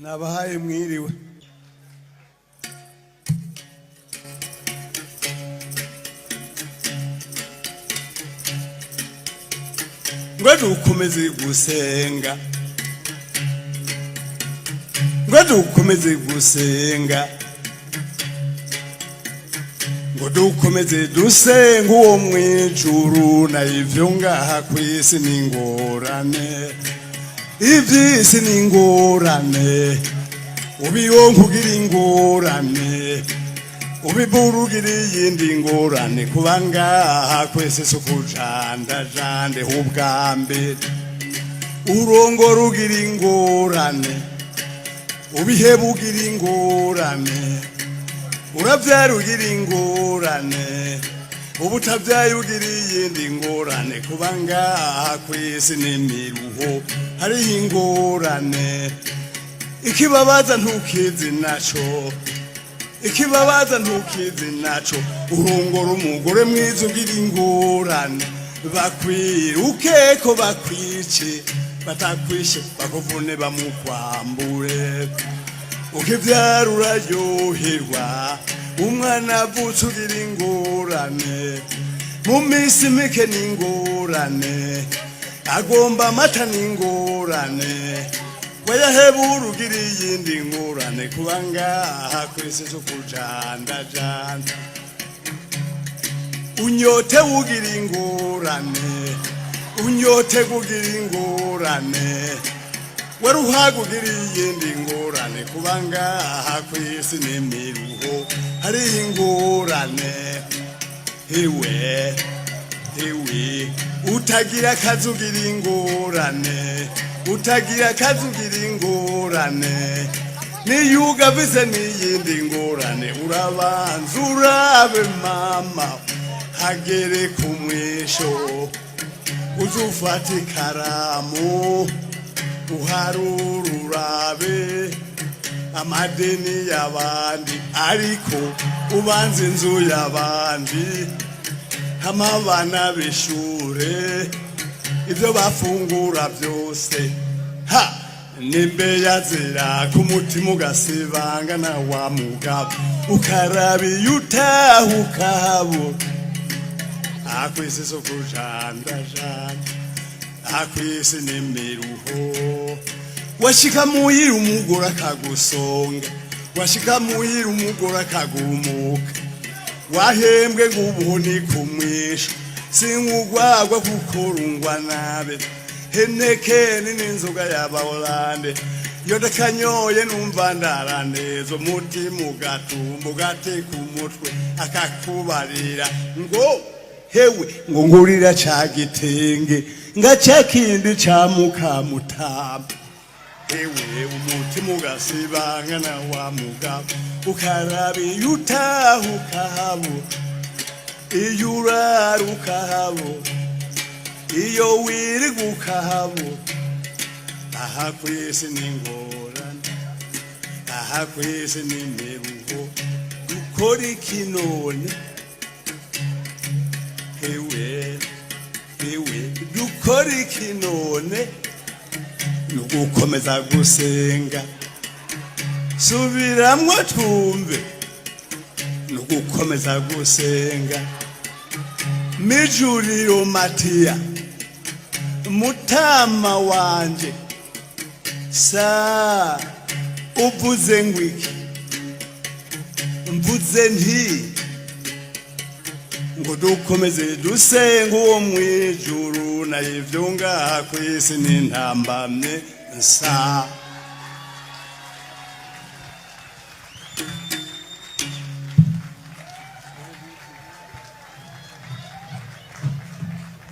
Nabahaye mwiriwe. Ngo dukomeze gusenga, ngo dukomeze gusenga, ngo dukomeze dusenga uwo mwijuru, na ivyo ngaha kw'isi ni ingorane, ivy'isi ni ingorane, ubironka ugira ingorane, ubibura ugira iyindi ngorane, kuba ngaha kwese si ukujandajande. Ubwa mbere urongora ugira ingorane, ubiheba ugira ingorane, uravyara ugira ingorane, ubutabyaye ugira iyindi ngorane, kuba ngaha kw'isi n'imiruho, hariho ingorane. Ikibabaza ntukizi naco, ikibabaza ntukizi naco, urongora umugore mwiza ugira ingorane, bakwirukeko bakwice, batakwishe bakuvune bamukwambure. Ukivyara uraryoherwa, umwana avutse ugira ingorane, mu minsi mike n'ingorane, agomba amata n'ingorane, wayahebura ugira iyindi ngorane, kuba ngaha kw'isi zo kujandajanda. Unyote ugira ingorane, unyote kugira ingorane, waruhaga ugira iyindi ngorane, kuba ngaha kw'isi n'imiruho, hariho ingorane. Iwe iwe utagira akazi ugira ingorane, utagira akazi ugira ingorane, niyo ugafise n'iyindi ngorane, urabanza urabe mama hagere ku mwisho, uzufata ikaramu uharura urabe amadeni y'abandi, ariko ubanza inzu y'abandi, hama abana b'ishure ibyo bafungura byose ha nimbe yazira ku mutima, ugasibangana wa mugabo, ukaraba iyo utaha ukahabura. Akwisi so kujandajanda, akwisi n'imiruho. Washika muhira umugore akagusonga, washika muhira umugore akagumuka, wahembwe ngo ubu ni kumwisha, sinkugwagwa kuko rungwa nabe Heineken n'inzoga y'Abaholande, iyo ndakanyoye numva ndaraneza, umutima ugatumba ugateka umutwe, akakubarira ngo hewe, ngo ngurira ca gitenge nga ca kindi ca mukamutamba. Ewe umutima ugasibangana wa mugabo, ukaraba iyo utaha ukahabura, iyo urara ukahabura, iyo wirirwa ukahabura. Aha kw'isi n'ingorane, aha kw'isi n'imiruho, dukora iki none? Ewe ewe dukora iki none? Ni ugukomeza gusenga. Subiramwo twumve, ni ugukomeza gusenga. Mijuriro Matiya mutama wanje, sa uvuze ngo iki? Mvuze nti ngo dukomeze dusenga uwo mwijuru, nayo ivyo ngaha kw'isi n'intambamye nsa.